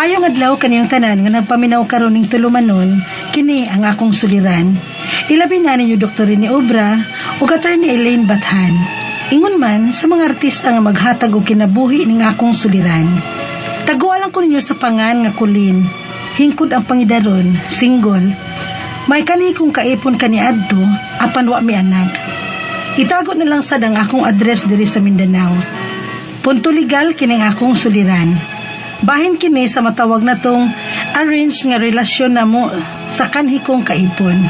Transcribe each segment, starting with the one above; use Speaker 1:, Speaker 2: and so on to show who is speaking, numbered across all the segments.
Speaker 1: Maayong adlaw kaniyong tanan nga nagpaminaw karon ning tulumanon, kini ang akong suliran. Ilabi na ninyo Dr. Rene Obra ug Attorney Elaine Bathan. Ingon man sa mga artista nga maghatag og kinabuhi ning akong suliran. Taguan lang ko ninyo sa pangan nga kulin. Hingkod ang pangidaron, single. May kani kong kaipon kaniadto, apan wa mi anak. Itago na lang sad ang akong address diri sa Mindanao. Punto legal kining akong suliran. Bahin kini sa matawag na tong arrange nga relasyon namo sa kanhi kong kaipon.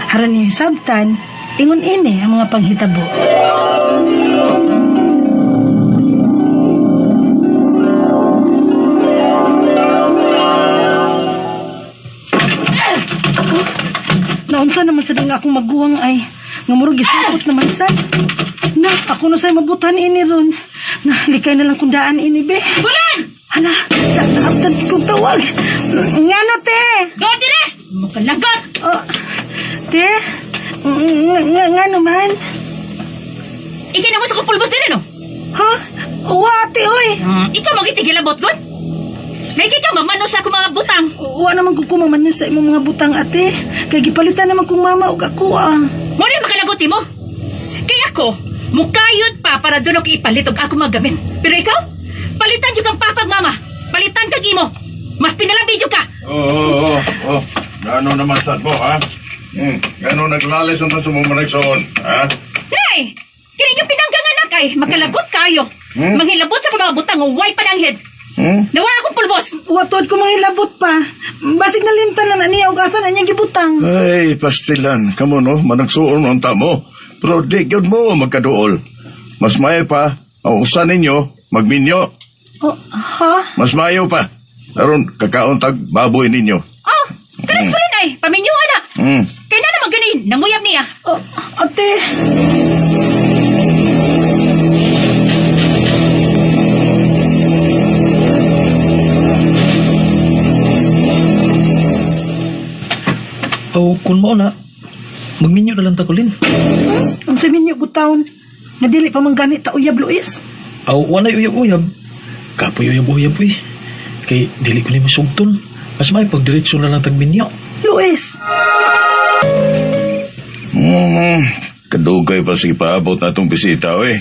Speaker 1: Aron inyong hisabtan, ingon ini ang mga panghitabo. Naunsa naman sa nga akong maguwang ay nga murag gisukot naman sa. Na, ako na sa'y mabutan ini ron. Na, likay na lang kung daan ini, be.
Speaker 2: Bulan!
Speaker 1: Hala, naabtan kong tawag. Ngano, te?
Speaker 2: Go dire! Makalagot!
Speaker 1: Oh, te? Ngano man?
Speaker 2: Ikaw na mo sa kupulbos dire, no?
Speaker 1: Ha? Uwa, ate, oy.
Speaker 2: Ikaw magitigilabot, gon? May ka mamano sa akong mga butang.
Speaker 1: Uwa naman kung kumaman sa imong mga butang, ate. Kay gipalitan naman kong mama ug ako, ah.
Speaker 2: Mo rin makalagot mo. Kaya ako, mukayod pa para doon ako ipalit og ako mga gamit. Pero ikaw, palitan yung kang papag mama. Palitan kag imo. Mas pinalabi ka.
Speaker 3: Oo. Gano naman sad mo, ha? Gano naglalis ang sa mong managsoon, ha?
Speaker 2: Nay! Kini yung pinangganganak ay makalagot kayo. Manghilabot sa mga butang way pananghid. Nawa akong pulbos.
Speaker 1: Uwa, tuod ko mga hilabot pa. Basig nalimtan na na niya ug asa na niya gibutang.
Speaker 3: Ay, pastilan. Kamo, no? Managsuon ang tamo. Pero di gyud mo magkaduol. Mas maayo pa, ang usa ninyo, magminyo.
Speaker 1: Oh, ha?
Speaker 3: Mas maayo pa. Aron, kakaon tag baboy ninyo.
Speaker 2: Oh, karas ko rin ay. Paminyo na. Kaya na naman ganin, nanguyab niya.
Speaker 1: Oh, ate.
Speaker 4: O kung mao na, magminyo na lang ta kulin.
Speaker 1: Ang sa minyo gutaon. Nga dili pa man gani ta uyab, Luis.
Speaker 4: Aw, walay uyab-uyab. Kapoy uyab-uyab uy. Kay dili ko ni masugton. Mas may pagdiretso na lang tagminyo.
Speaker 1: Luis.
Speaker 3: Kadugay pa sige paabot na itong bisita, oy.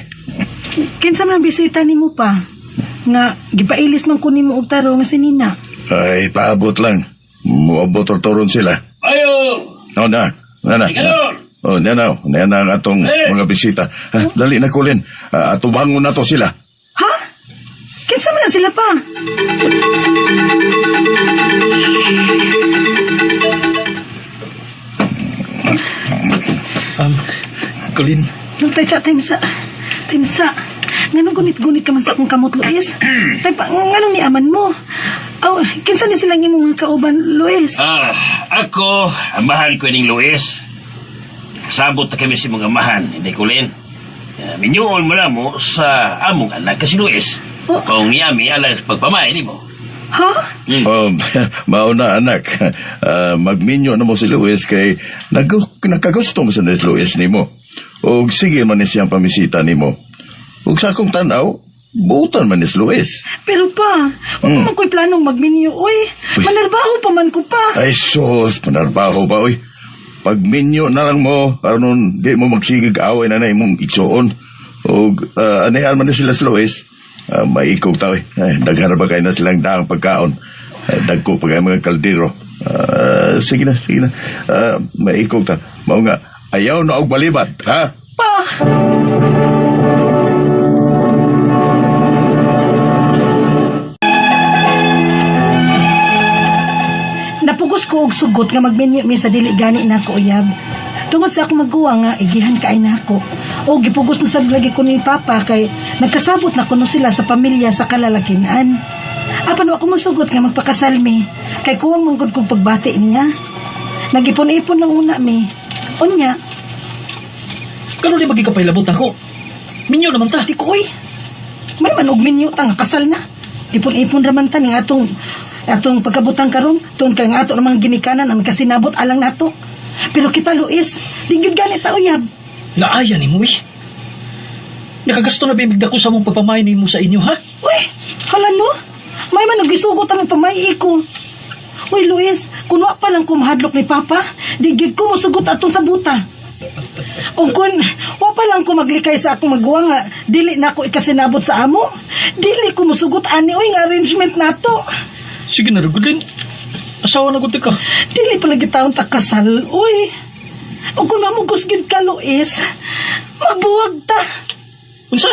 Speaker 1: Kinsa man ang bisita nimo pa? Nga gipailis man ko nimo og tarong nga si Nina.
Speaker 3: Ay, paabot lang. Muabot toron sila.
Speaker 5: Ayo!
Speaker 3: Oh, na. Na, na.
Speaker 5: Ikaw!
Speaker 3: Oh, na, na. Na, na ang atong mga bisita. Ha, dali na, Kulin. Atubangon na to sila.
Speaker 1: Ha? Kinsa man na sila pa?
Speaker 4: Kulin,
Speaker 1: Nung timsa, timsa. Nganong gunit-gunit ka man sa akong kamot, Luis? Tay pa, nganong ni aman mo? Oh, kinsa ni silang imong mga kauban, Luis?
Speaker 5: Ah, ako, amahan ko ning Luis. Sabot na kami sa mga amahan, hindi ko rin. Minyuon mo na mo sa among anak kasi Luis.
Speaker 1: Oh.
Speaker 5: Kung yami, alas pagpamain mo.
Speaker 1: Ha?
Speaker 3: Mao na, anak. Magminyo na mo si Luis kay nakagusto mo sa ni Luis nimo. Og sige man ni siyang pamisita nimo. Og sa akong tanaw, buutan man ni si Luis.
Speaker 1: Pero pa, wala man ko'y planong magminyo, oy. Manarbaho pa man ko pa.
Speaker 3: Ay sus, panarbaho ba, oy. Pagminyo na lang mo, aron di mo magsigig away na na imong igsuon. Og anayan man ni sila si Luis, maikog ta, oy. Ay, daghan na ba kayo na silang daang pagkaon? Ay, dagko pa kayo mga kaldero. Sige na, sige na. Maikog ta. Mao nga, ayaw na og balibat, ha?
Speaker 1: Pa! Napugos ko og sugot nga magminyo mi sa dili gani na ako uyab. Tungod sa akong maguwa nga igihan kaay nako. O gipugos na sad lagi ko ni Papa kay nagkasabot na kuno sila sa pamilya sa kalalakinan. Apan wa ko mosugot nga magpakasal mi kay kuwang manggod kog pagbati niya. Nagipon-ipon lang una mi. Unya,
Speaker 4: kano di magikapailabot ako? Minyo naman ta.
Speaker 1: di ko oy. May manog minyo ta nga kasal na. Ipon-ipon raman ta ning atong pagkabutang karon tuon kay nga ato namang ginikanan ang kasinabot alang nato. Pero kita Luis, di gyud gani ta uyab.
Speaker 4: Naaya ni mo eh. Nakagasto na ba imigda ko sa mong pagpamain nimo sa inyo, ha?
Speaker 1: Uy, hala no. May man gisugot ang pamay ko. Uy, Luis, kun wa pa lang ko mahadlok ni Papa, di gyud ko mosugot atong sa buta. O kun wa pa lang ko maglikay sa akong maguwang nga dili na ako ikasinabot sa amo, dili ko mosugot ani oy nga arrangement nato.
Speaker 4: Sige na, Rugulin. Asawa na gud ka.
Speaker 1: Dili pala gitawon ta kasal, uy. O kung mamugos gid ka, Luis, magbuwag ta.
Speaker 4: Unsa?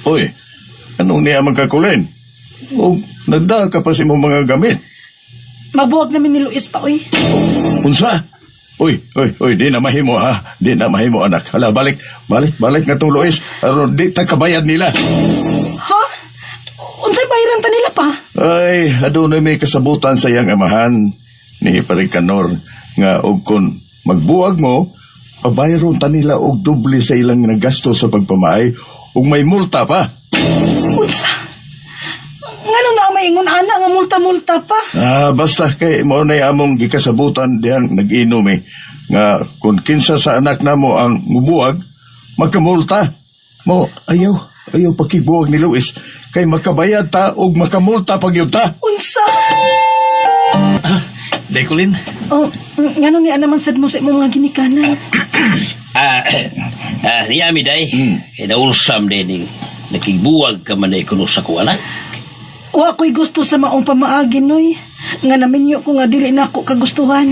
Speaker 3: Uy, anong niya magkakulin? O, nagda ka pa sa imong mga gamit.
Speaker 1: Magbuwag namin ni Luis pa, uy.
Speaker 3: Unsa? Uy, uy, uy, di na mahimo ha. Di na mahimo anak. Hala, balik, balik, balik na tong Luis. Aron di ta kabayad nila.
Speaker 1: Ha? Unsay bayaran ta nila pa?
Speaker 3: Ay, adunay may kasabutan sa iyang amahan ni Parikanor nga og kun magbuwag mo, pabayaron ta nila og doble sa ilang nagasto sa pagpamaay ug may multa pa.
Speaker 1: Unsa? Ngano na maingon ana nga multa-multa pa?
Speaker 3: Ah, basta kay mao na among gikasabutan dihang nag-inom eh nga kung kinsa sa anak namo ang mubuwag, makamulta. Mo ayaw, ayaw pakibuwag ni Luis kay makabayad ta og makamulta pag yun ta.
Speaker 1: Unsa?
Speaker 4: Day Kulin.
Speaker 1: Oh, ngano ni ana man sad mo sa imong mga ginikanan?
Speaker 5: Ah, niyami day. Kay naulsam day ning nakigbuwag ka man ay kuno sa kuha na.
Speaker 1: Wa ko'y gusto sa maong pamaagi, noy. Nga naminyo ko nga dili na ako kagustuhan.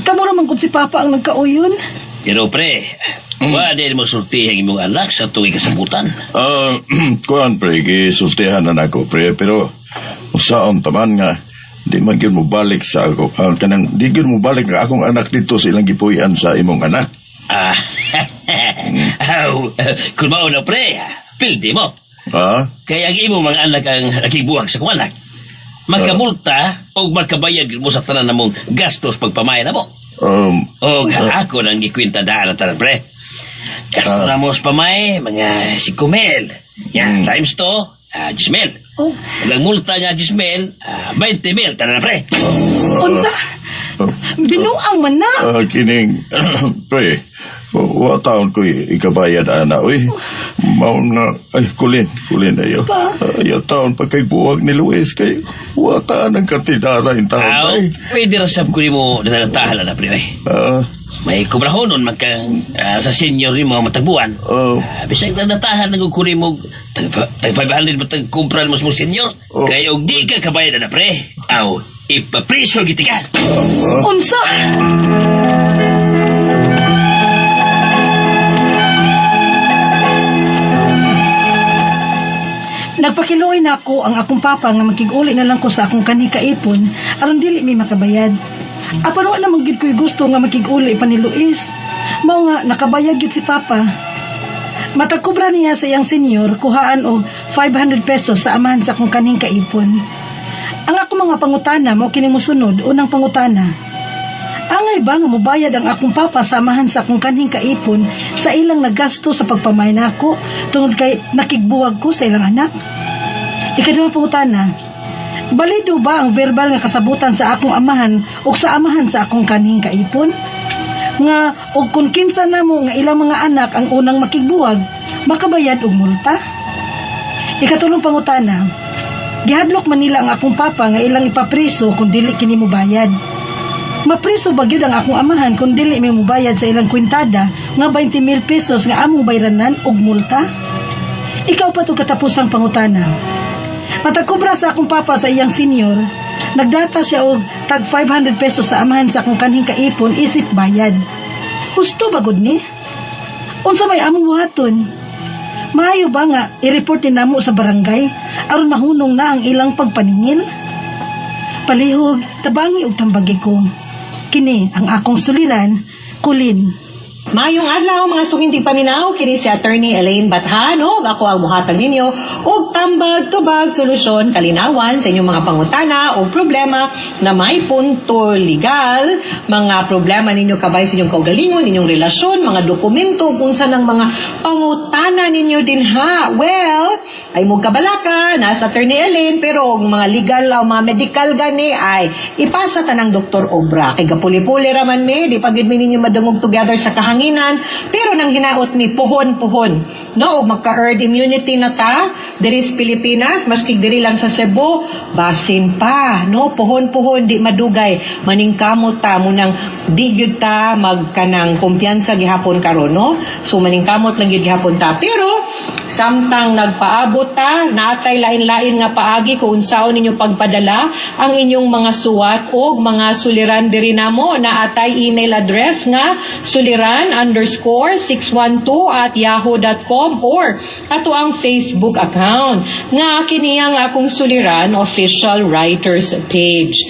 Speaker 1: Kamo ra man gud si Papa ang nagkauyon.
Speaker 5: Pero pre, wa din mo sultihan imong anak sa tuwing kasabutan.
Speaker 3: Ah, kuan pre, gisultihan na nako pre, pero usaon taman nga di man gyud mo balik sa ako, kanang di gyud mo balik ang akong anak dito sa ilang gipuy-an sa imong anak.
Speaker 5: Ah, aw, kung mao na pre, pildi mo.
Speaker 3: Ha?
Speaker 5: Kaya ang imong mga anak ang nakibuwag sa kong anak. Magkamulta o magkabayag mo sa tanan namong gastos pagpamaya na mo. O ako nang gikwinta daan ang tanan pre. Gasto na mo sa pamay, mga 5,000. Yan, times to, 10,000.
Speaker 1: Oh,
Speaker 5: Ang multa nga 10,000, 20,000, tanan na pre.
Speaker 1: unsa? Binuang man na.
Speaker 3: Kining pre, wa taon ko ikabayad ana oy. Mao nga ay kulin, kulin ayo.
Speaker 1: Pa?
Speaker 3: Ayaw taon pa kay buwag ni Luis kay wa taan ang kantidara in taon
Speaker 5: Aw,
Speaker 3: ay.
Speaker 5: pwede ra sab ko nimo nadatahan na pre. Oy. May kubrahonon man kang sa senior nimo matagbuan. Bisag nadatahan na ko nimo tag tag 500 ba tag kumpran mo sa mong senior.
Speaker 3: Oh.
Speaker 5: Kay og di ka kabayad na pre. Aw, ipapriso giti ka.
Speaker 1: Unsa? Nagpakiluoy na ako ang akong papa nga makig-uli na lang ko sa akong kanhi kaipon aron dili mi makabayad. Apan wa naman gyud ko'y gusto nga makig-uli pa ni Luis. Mao nga nakabayad gyud si papa. Matagkubra niya sa iyang senior kuhaan og 500 pesos sa amahan sa akong kanhing kaipon. Ang akong mga pangutana mo kini mosunod unang pangutana. Angay ba nga mobayad ang akong papa sa amahan sa akong kanhing kaipon sa ilang naggasto sa pagpamay nako tungod kay nakigbuwag ko sa ilang anak? Ikaduhang pangutana, balido ba ang verbal nga kasabutan sa akong amahan o sa amahan sa akong kanhing kaipon? Nga og kun kinsa namo nga ilang mga anak ang unang makigbuwag, makabayad og multa? Ikatulong pangutana, gihadlok man nila ang akong papa nga ilang ipapriso kung dili kini mobayad. Mapriso ba gyud ang akong amahan kung dili mi mobayad sa ilang kwintada nga 20,000 pesos nga among bayranan og multa? Ikaw pa to katapusang pangutana. Matagkubra sa akong papa sa iyang senior, nagdata siya og tag 500 pesos sa amahan sa akong kanhing kaipon isip bayad. Husto ba gud ni? Unsa may among buhaton? Maayo ba nga i-report ni namo sa barangay aron mahunong na ang ilang pagpaningil? Palihog, tabangi og tambagi ko. Kini ang akong suliran, Kulin.
Speaker 6: Mayong adlaw mga sukintig paminaw kini si Attorney Elaine Bathan ug ako ang muhatag ninyo og tambag tubag solusyon kalinawan sa inyong mga pangutana o problema na may punto legal, mga problema ninyo kabay sa inyong kaugalingon, inyong relasyon, mga dokumento kung sa ng mga pangutana ninyo din ha. Well, ay mo kabalaka nasa Attorney Elaine pero og mga legal o mga medical gani ay ipasa tanang Dr. Obra kay gapuli-puli ra man mi di pa gid mi ninyo madungog together sa kahanginan pero nang hinaot mi pohon-pohon No, magka-herd immunity na ta diri sa Pilipinas, maski diri lang sa Cebu, basin pa, no? Puhon-puhon di madugay, maningkamot ta munang di gyud ta magkanang kumpiyansa gihapon karon, no? So maningkamot lang gyud gihapon ta. Pero samtang nagpaabot ta, natay lain-lain nga paagi kung unsaon ninyo pagpadala ang inyong mga suwat o mga suliran diri namo. Naatay email address nga suliran_612@yahoo.com or ato ang Facebook account nga kini ang Akong Suliran Official Writers Page.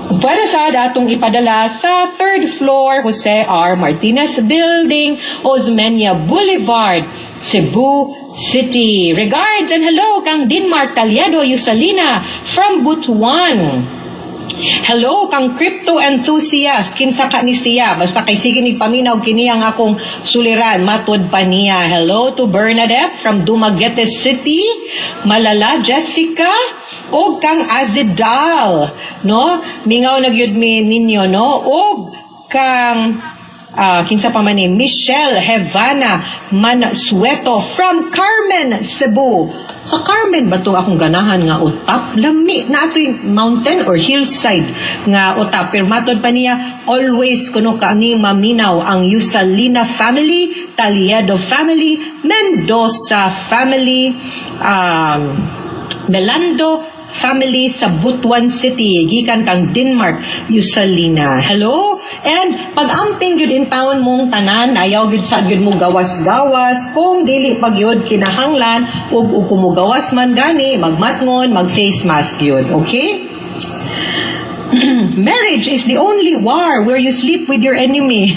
Speaker 6: Pwede sad atong ipadala sa third floor, Jose R. Martinez Building, Osmeña Boulevard, Cebu City. Regards and hello kang Denmark Taliedo Yusalina from Butuan. Hello kang crypto enthusiast, kinsa ka ni siya? Basta kay sige ni paminaw kini ang Akong Suliran, matud pa niya. Hello to Bernadette from Dumaguete City, Malala Jessica og kang Azidal, no? Mingaw na gyud mi ninyo, no? Og kang kinsa pa man ni Michelle Hevana Mansueto from Carmen, Cebu. Sa Carmen ba to akong ganahan nga utap? Lami na ato'y mountain or hillside nga utap. Pero matod pa niya, always kuno ka ni maminaw ang Yusalina family, Taliedo family, Mendoza family, Melando family sa Butuan City, gikan kang Denmark Yusalina. Hello and pag-amping gyud in town mong tanan, ayaw gyud sa gyud mo gawas-gawas kung dili pag gyud kinahanglan, ug kung mogawas man gani, magmatngon, mag face mask gyud, okay? Marriage is the only war where you sleep with your enemy.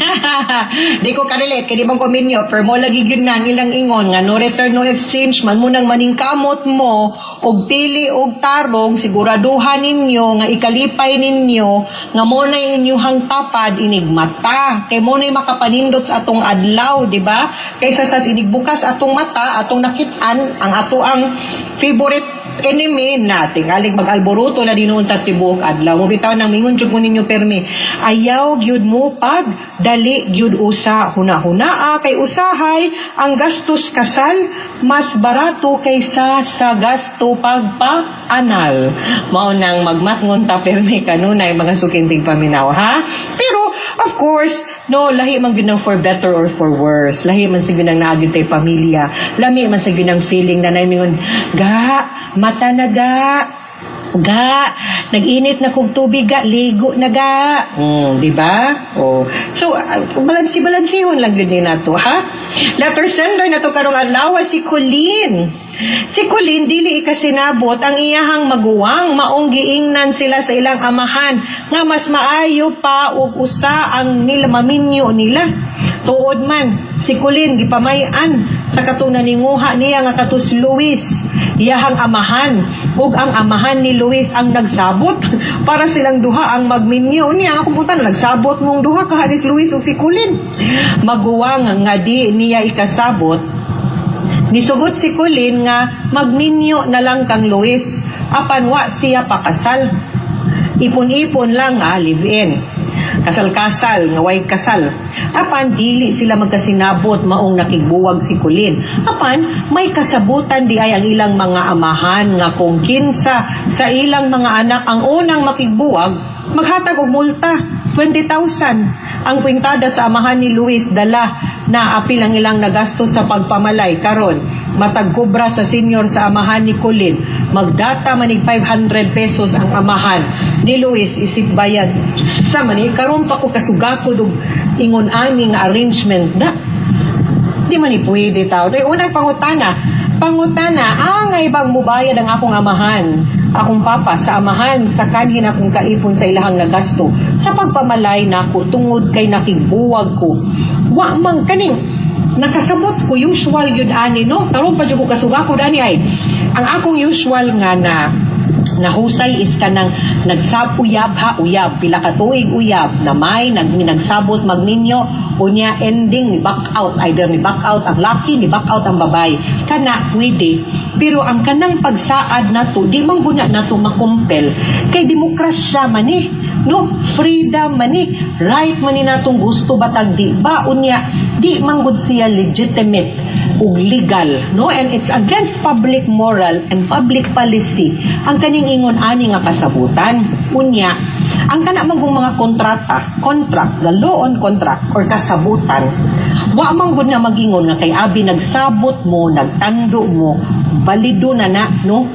Speaker 6: Di ko ka-relate, kay di bang kominyo, pero mo lagi gyud na ang ilang ingon nga no return, no exchange man mo nang maningkamot mo og pili og tarong, siguraduhan ninyo nga ikalipay ninyo nga mo na inyuhang tapad inig mata kay mo na makapanindot sa atong adlaw, di ba? Kaysa sa inigbukas atong mata, atong nakit-an ang ato ang favorite enemy na tingalig mag-alboroto na dinuon ta tibuok adlaw mo. Bitaw nang mingon jud ko ninyo permi, ayaw gyud mo pag dali gyud usa, huna-hunaa kay usahay ang gastos kasal mas barato kaysa sa gasto pagpa-anal. Mao nang magmatngon ta permi kanunay, mga suking tigpaminaw, ha? Pero of course, no, lahi man gyud ng for better or for worse, lahi man sa gyud ang naa gyud tay pamilya, lami man sa gyud ang feeling na mingon ga mata na ga ga, nag-init na kog tubig ga, ligo na ga. Di ba? Oh. So, balansi-balansihon lang yun din nato, ha? Letter sender na to karong adlaw si Colleen. Si Colleen dili ikasinabot ang iyahang maguwang, maong giingnan sila sa ilang amahan nga mas maayo pa og usa ang nila maminyo nila. Tuod man, si Colleen gipamay-an sa katong naninguha niya nga katos Luis, iyahang amahan, ug ang amahan ni Luis ang nagsabot para silang duha ang magminyo niya. Ako punta na nagsabot mong duha kaha ni Luis ug si Colleen. Maguwang nga di niya ikasabot. Nisugot si Colleen nga magminyo na lang kang Luis apan wa siya pakasal. Ipon-ipon lang nga live-in. Kasal-kasal nga way kasal. Apan dili sila magkasinabot, maong nakigbuwag si Colleen. Apan may kasabutan di ay ang ilang mga amahan nga kung kinsa sa ilang mga anak ang unang makigbuwag, maghatag og multa 20,000. Ang kwintada sa amahan ni Luis dala na apil ang ilang nagastos sa pagpamalay karon. Matag kubra sa senior sa amahan ni Colleen, magdata manig 500 pesos ang amahan ni Luis isip bayad sa mani. Karon pa ko kasugakod og ingon ani nga arrangement na di man ni pwede tao. Ay, unang pangutana, pangutana, angay bang mubayad ang akong amahan, akong papa sa amahan sa kanhin akong kaipon sa ilahang nagasto sa pagpamalay nako tungod kay nakigbuwag ko? Wa man kaning nakasabot ko usual yun ani, no? Karon pa jud ko kasugakod ani. Ay, ang akong usual nga na nahusay is kanang nagsab uyab ha, uyab pila ka tuig, uyab na may nagsabot magninyo, unya ending ni back out, either ni back out ang laki, ni back out ang babae, kana pwede. Pero ang kanang pagsaad nato, di man guna nato makumpel kay demokrasya man ni, no? Freedom man ni, right man ni natong gusto batag di ba? Unya di man gud siya legitimate ug legal, no? And it's against public moral and public policy ang kaning ingon ani nga kasabutan. Unya ang kana man kung mga kontrata, contract, the law on contract or kasabutan, wa man gud na magingon nga kay abi nagsabot mo, nagtando mo, balido na na, no?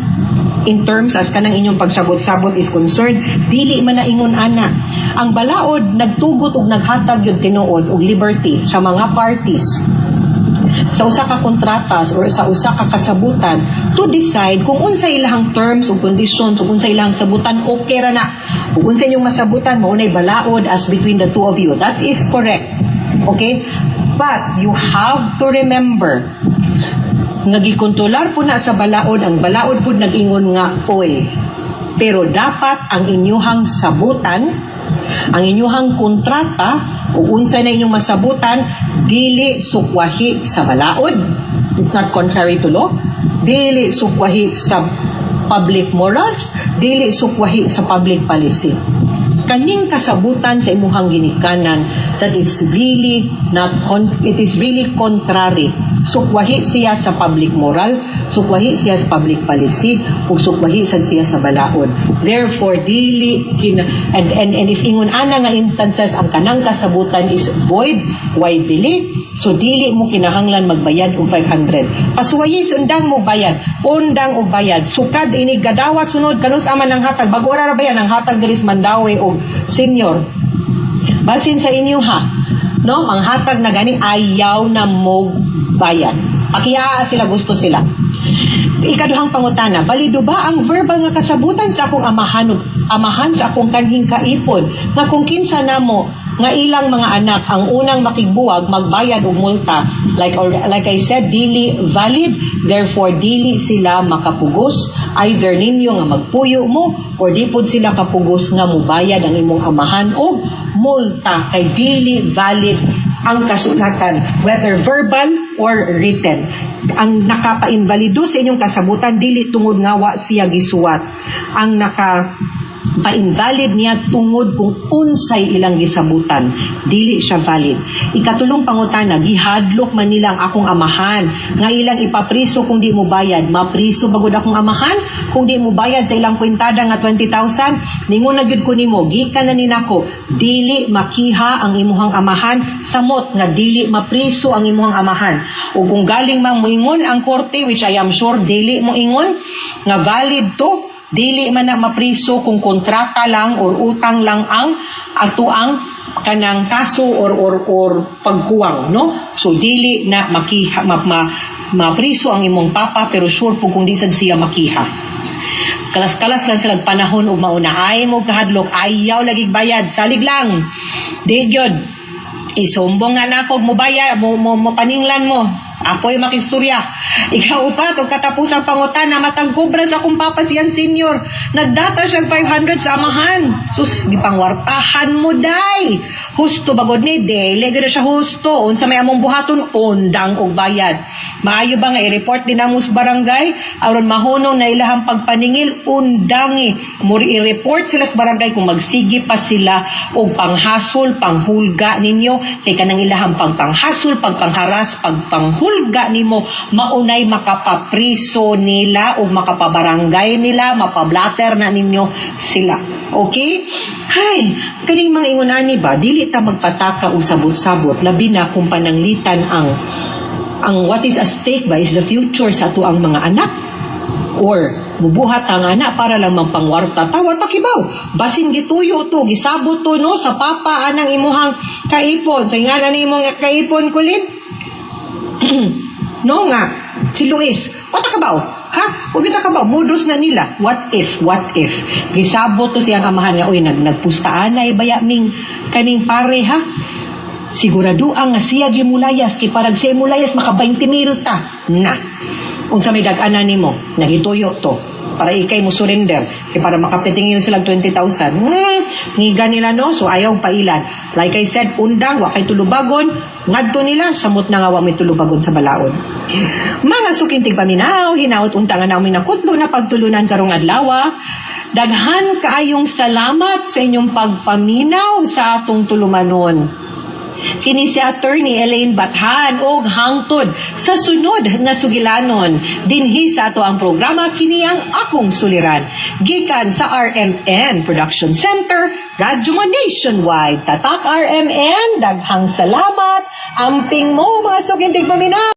Speaker 6: In terms as kanang inyong pagsabot-sabot is concerned, dili man na ingon ana. Ang balaod nagtugot og naghatag yun tinuod og liberty sa mga parties sa usa ka kontrata or sa usa ka kasabutan to decide kung unsa ilahang terms ug conditions ug unsa ilahang sabutan. Okay ra na ug unsa inyong masabutan, mao nay balaod as between the two of you. That is correct, okay? But you have to remember nga gikontrolar po na sa balaod. Ang balaod po nag-ingon nga oy, pero dapat ang inyuhang sabutan, ang inyuhang kontrata o unsa na inyong masabutan, dili sukwahi sa balaod. It's not contrary to law, dili sukwahi sa public morals, dili sukwahi sa public policy kaning kasabutan sa imuhang ginikanan. That is really not it is really contrary. Sukwahi siya sa public moral, sukwahi siya sa public policy, ug sukwahi sad siya sa balaod. Therefore dili kina and if ingon ana nga instances, ang kanang kasabutan is void. Why dili? So dili mo kinahanglan magbayad og 500. Pasuwayi, undang mo bayad, undang og bayad. Sukad ini gadawat sunod kanus aman ang hatag, bago ra bayan ang hatag diri sa Mandaue og senior. Basin sa inyo ha, no? Ang hatag na gani, ayaw na mo bayad. Pakiyaa sila, gusto sila. Ikaduhang pangutana, balido ba ang verbal nga kasabutan sa akong amahan ug amahan sa akong kanhing kaipon nga kung kinsa namo nga ilang mga anak ang unang makigbuwag, magbayad og multa? Like I said, dili valid. Therefore dili sila makapugos either ninyo nga magpuyo mo or di pod sila kapugos nga mubayad ang imong amahan og multa kay dili valid ang kasulatan, whether verbal or written. Ang nakapa-invalido sa inyong kasabutan dili tungod nga wa siya gisuwat. Ang naka pa-invalid niya tungod kung unsay ilang gisabutan, dili siya valid. Ikatulong pangutana, gihadlok man nila ang akong amahan nga ilang ipapriso kung di mo bayad. Mapriso bagod akong amahan kung di mo bayad sa ilang kwintada nga 20,000? Ningon na gyud ko nimo, gikan na ni nako, dili makiha ang imuhang amahan, samot nga dili mapriso ang imuhang amahan. Ug kung galing man moingon ang korte, which I am sure dili mo ingon nga valid to, dili man na mapriso kung kontrata lang or utang lang ang ato ang kanang kaso or pagkuwang, no? So dili na makiha, mapriso ang imong papa, pero sure po kung di sad siya makiha, kalas-kalas lang sila panahon ug mauna ay mo kahadlok, ayaw lagi bayad, salig lang. Di gyud isumbong nga nako, mo bayad mo, mo paninglan mo. Ako'y makistorya. Ikaupat ug katapusang pangutana, matag kubra sa akong papa siyan senior. Nagdata siya 500 sa amahan. Sus, gipangwartahan mo day. Husto bagod ni dili gyud na siya husto. Unsa may among buhaton? Undang og bayad. Maayo ba nga i-report din namo sa barangay aron mahunong na ilahang pagpaningil? Undangi. Muri i-report sila sa barangay kung magsige pa sila og panghasol, panghulga ninyo, kay kanang ilahang pagpanghasol, pagpangharas, pagpanghulga nimo, maunay makapapriso nila o makapabarangay nila, mapablatter na ninyo sila. Okay? Hay, kaning mga ingon ani ba, dili ta magpataka og sabot-sabot, labi na kung pananglitan ang what is at stake ba is the future sa ato ang mga anak or mubuhat ang anak para lang mangpangwarta. Tawa ta kibaw, basin gituyo to, gisabot to, no, sa papa anang imuhang kaipon. So ingana ni imong kaipon kulin, no, nga si Luis. Wa ta kabaw ha, ug kita kabaw modus na nila. What if, what if gisabot to siyang amahan nga, "Uy, nagpustaan na baya ming kaning pare ha." Sigurado ang nga siya gimulayas kay parag siya mulayas maka 20 mil ta. Na. Unsa may dag-anan nimo, nagituyo to para ikay mo surrender kay para makapitingil sila 20,000. Ngiga nila no, so ayaw pailan. Like I said, undang wa kay tulubagon, ngadto nila samot na nga wa may tulubagon sa balaod. Mga suking tigpaminaw, hinaot unta nga namin nakutlo na pagtulunan karong adlaw. Daghan kaayong salamat sa inyong pagpaminaw sa atong tulumanon. Kini si Attorney Elaine Bathan og hangtod sa sunod nga sugilanon dinhi sa ato ang programa, kini ang Akong Suliran, gikan sa RMN Production Center, Radyo Mo Nationwide. Tatak RMN, daghang salamat. Amping mo, mga suking tigpaminaw.